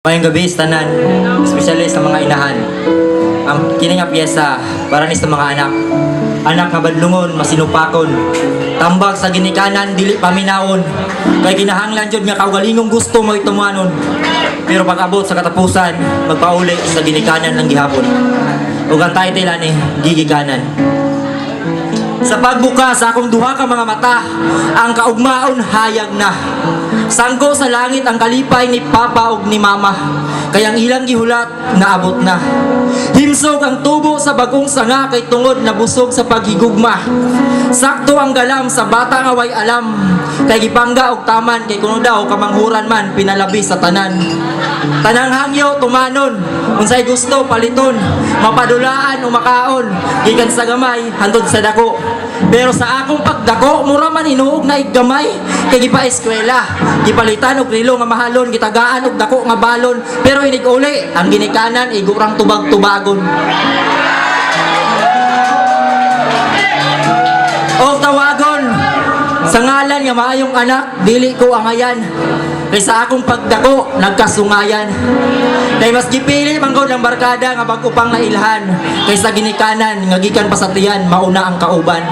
Maayong gabii sa tanan, especially sa mga inahan. Ang kini nga piyesa para ni sa mga anak. Anak nga badlungon, masinupakon. Tambag sa ginikanan, dili paminawon. Kay kinahanglan jud nga kaugalingong gusto mo tumanon. Pero pag abot sa katapusan, magpauli sa ginikanan lang gihapon. Ug ang title ani, "Gigikanan." Sa pagbuka sa akong duha ka mga mata, ang kaugmaon hayag na. Sangko sa langit ang kalipay ni Papa ug ni Mama. Kay ang ilang gihulat, naabot na. Himsog ang tubo sa bagong sanga kay tungod nabusog sa paghigugma. Sakto ang galam sa bata nga way alam. Kay gipangga og taman kay kuno daw kamanghuran man pinalabi sa tanan. Tanang hangyo tumanon, unsay gusto paliton, mapadulaan o makaon, gikan sa gamay hantod sa dako. Pero sa akong pagdako, mura man inuog na gamay, kay gipa-eskwela, gipalitan og relo nga mahalon, gitagaan og dako nga balon, pero inig uli, ang ginikanan igurang tubag-tubagon. O tawagon, sa ngalan nga maayong anak, dili ko angayan. Kay sa akong pagdako, nagkasungayan. Kay mas gipili man gud ang barkada nga bag-o pang nailhan kaysa ginikanan nga gikan pa sa tiyan, mauna ang kauban.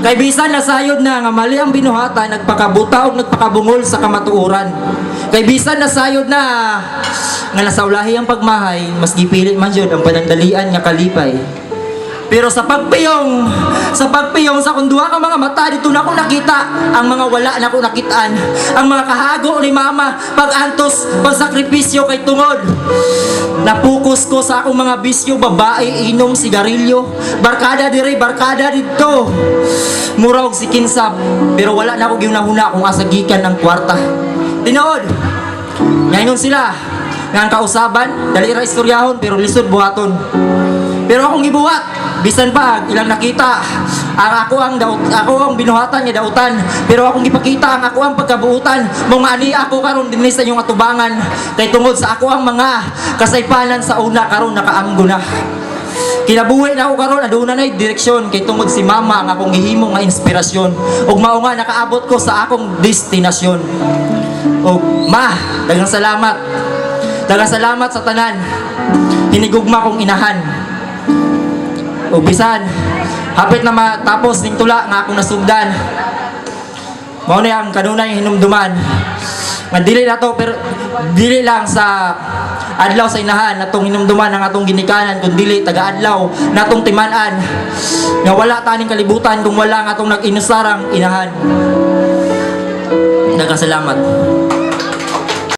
Kay bisan nasayod na nga mali ang binuhatan, nagpakabuta og nagpakabungol sa kamatuoran. Kay bisan nasayod na nga nasa ulahi ang pagmahay, mas gipili man jud ang panandalian nga kalipay. Pero sa pagpiyong sa akong duha ka mga mata, didto na ko nakita ang mga wala na ko nakitaan. Ang mga kahago ni Mama, pag-antos, pagsakripisyo kay tungod napokus ko sa akong mga bisyo, babae, inom, sigarilyo, barkada dire, barkada didto. Mura og si kinsab, pero wala na ko gihuna-huna kung asa gikan ang kwarta. Tinuod, ngayon sila, nga ang kausaban, dali ra istoryahon, pero lisod buhaton. Pero akong gibuhat, bisan pa ilang nakita, ang ako ang daot, ako ang binuhatan nga dautan, pero akong gipakita ang ako ang pagkabuutan, mao nga ani ako karon dinhi sa inyong atubangan, kay tungod sa ako ang mga kasaypanan sa una karon nakaamgo na. Kinabuhi na ako karon, aduna na direksyon kay tungod si Mama ang akong gihimo nga inspirasyon ug mao nga nakaabot ko sa akong destinasyon. Ug Ma, daghang salamat. Daghang salamat sa tanan. Hinigugma kong inahan. Ug bisan hapit na matapos ning tula nga akong nasugdan, mao na ang kanunay hinumduman nga dili na to, pero dili lang sa Adlaw sa Inahan natong hinumduman ang atong ginikanan, kun dili taga-adlaw natong timan-an nga wala taning kalibutan kung wala ang atong nag-inusarang inahan. Daghang salamat.